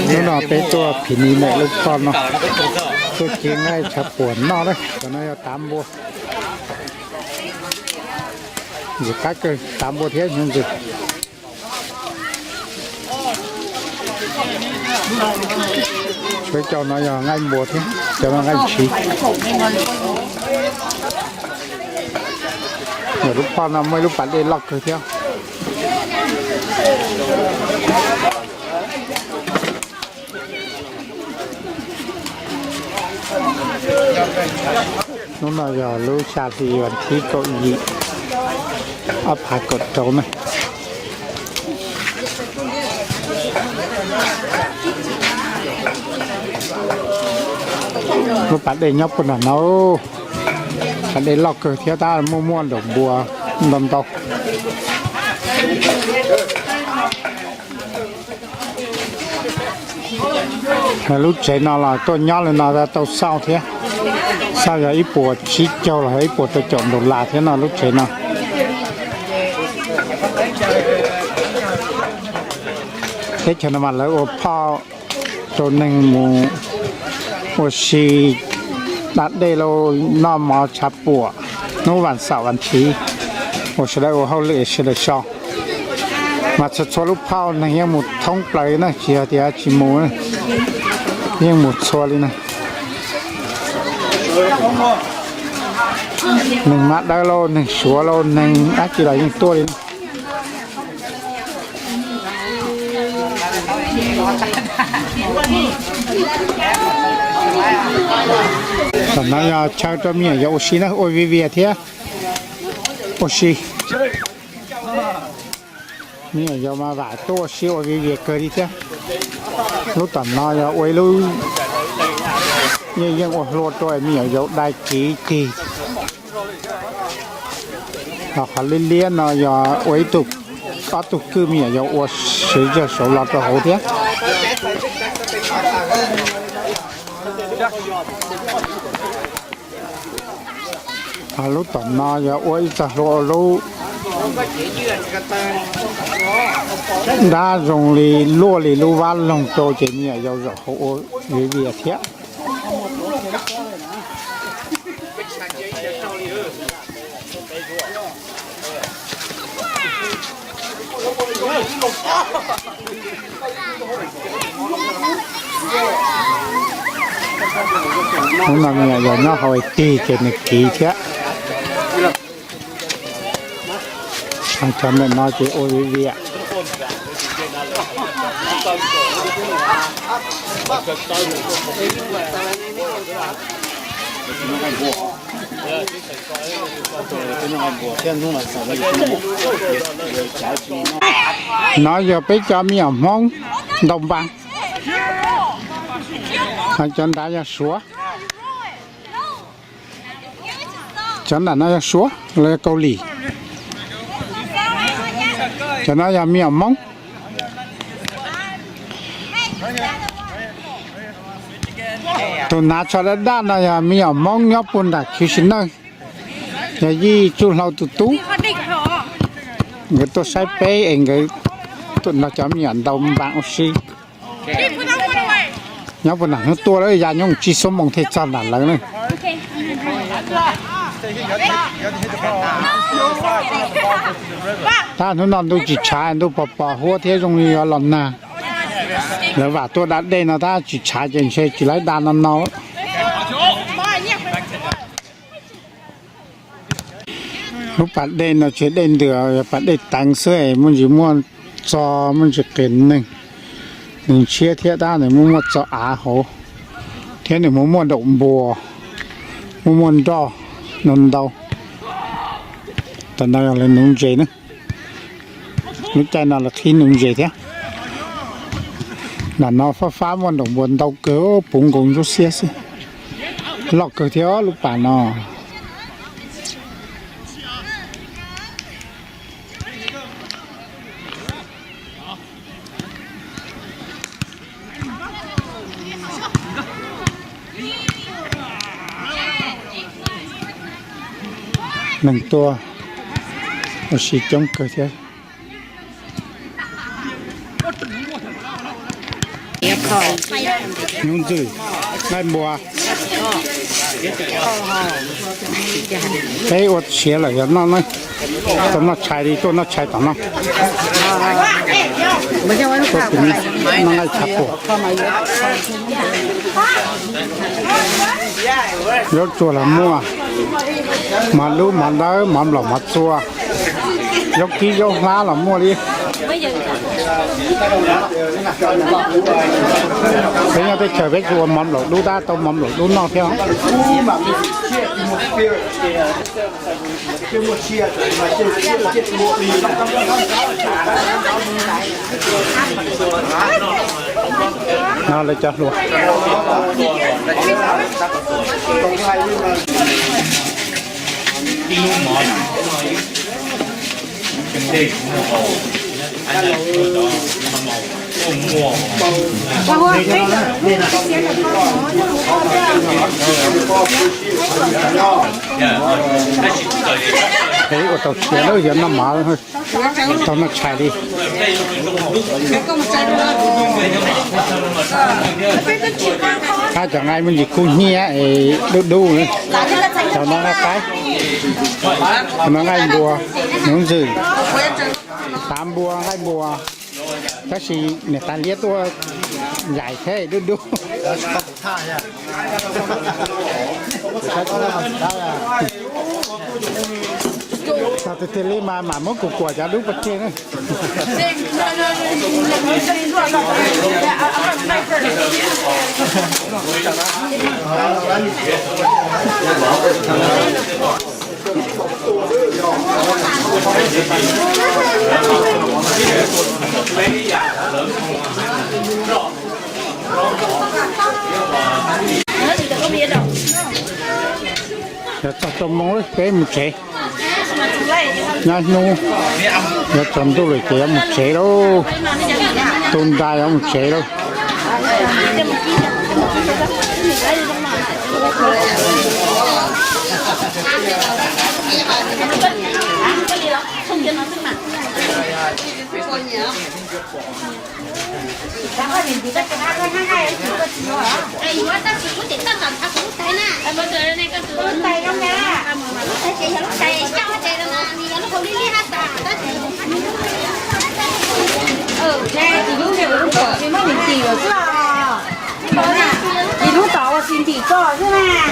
Hnub no peb tuaj phim nis mem lub phoj no, tuaj ci nqaij tshav puam noj na. Cov no yog tav npua, ntxim qab kawg, tav npua thiab hnyuv ntsws. Peb cov no yog nqaij npua thiab, cov no nqaij ntshiv. Lub phoj no muaj ib lub pas dej loj kawg thiab. Hnub no yog lub xya hli vas thib kaum yim, ob phav kaum rau na. Lub pas dej nyob puag nram no, pas dej loj kawg thiab tab muaj muaj nraum npua ntau ntau. Lub tsev no los tuaj nyob li no tau xauj thiab. Xauj yog ib puas tsib caug los yog ib puas rau caum dollar thiab no lub tsev no. Teb chaws no mas lawv ua phoj rau neeg mus ua si, da dej lauj, noj mov tshav puam, hnub vas xaum vas thiv, ua sawv daws ua hauj lwm sawv daws so. Mas txhua txhua lub phoj neeg yeej mus thoob plaws na, tsis yog tias tsis mus, yeej mus txhua li na. Neeg Mab Dawb lauj, neeg Suav lauj, neeg dab tsi los yeej tuaj li na. Tam no yog chaw rau me nyuam yaus ua si na, ua viv vias thiab ua si. Me nyuam yaus mas vam tuaj ua si ua viv vias kawg li thiab. Lub tom no yog ua ib lub, yeej yeej ua hlua rau me nyuam yaus dai kiv tig. Ho qhov liab liab no yog ua ib tug, ob tug kwj me nyuam yaus ua siv zog saud los rau hauv thiab. Ho lub tom no yog ua ib txoj hlua, lub nrab zoo li luaj li lub vab loog rau ces me nyuam yaus zaum hauv ua viv vias thiab. Hnub no me nyuam yaus nyob hauv tig ces nws kiv thiab. Cov ntawm no ces ua viv vias. No yog peb cov me nyuam Hmoob ntaus npas. Cov nrad yog Suav, cov nram no yog Suav los yog Kaus Lim. Cov no yog me nyuam Hmoob. Tus hnav tsho daj daj no yog me nyuam Hmoob nyob puag nram Khiv Sim Neej, yog Yij Tsuj Hlau tus tub. Nkawd tuaj saib peb es nkawd tuaj nrog cov me nyuam ntaus npas ua si. Nyob puag nram hnub tuaj lawm, ya nyob tsib xuab moos thiaj txog nram lawv na. Tab hnub no ntuj tsis tshav, ntuj pos pos huab thiab zoo li yuav los nag. Lawv vam tuaj da dej no tab tsis tshav ces ntshe tsis laib da no no. Lub pas dej no tsis yog dej ntws, yog pas dej teev xwb, muaj ntsis muaj txog, muaj ntsis qias neeg. Nws ntshiab thiab tab nws muaj muaj txog av hauv, thiab nws muaj muaj daum npua, muaj muaj nroj no ntau. Tam no yog lawv nuv ntses na. Lub caij no lawv qhib nuv ntses thiab. Nram no fab fab muaj nraum npua ntau kawg, puv nkaus ntsuab xiab xwb. Loj kawg thiab lub pas no. Neeg tuaj ua si coob kawg thiab. Hnyuv ntxwm, nqaij npua. Peb ua siav lawm yog noj na. Tuaj noj tshais li, tuaj noj tshais tom no. Tuaj tim no noj nqaij tshav puam. Zaub tsuag los muaj, mov dub mov dawb mov nplaum mov txua, zaub kib zaub hlab los muaj li. Peb nyob teb chaws peb tsis ua mov nplaum dub tab tau mov nplaum dub noj thiab. No lawv cov hluas. Peb ua tau siav lawm yog noj mov, tau noj tshais li. Qab cov nqaij muaj ntsis kub hnyiab es dub dub, cov no nqaij qaib, cov no nqaij npua, hnyuv ntxwm, tav npua nqaij npua. Tab sis niam tais liab tuaj yaim thiab dub dub. Txog tiag tiag li mas mam muab kuv kuam cov dub pov tseg na. Yuav txog rau moo peb mus tsev. Nyob hnub yuav tsaus ntuj lawm ces yuav mus tsev lauj. Tu nra yuav mus tsev lauj. Ib lub tom ua tsis ntim koj xwb na.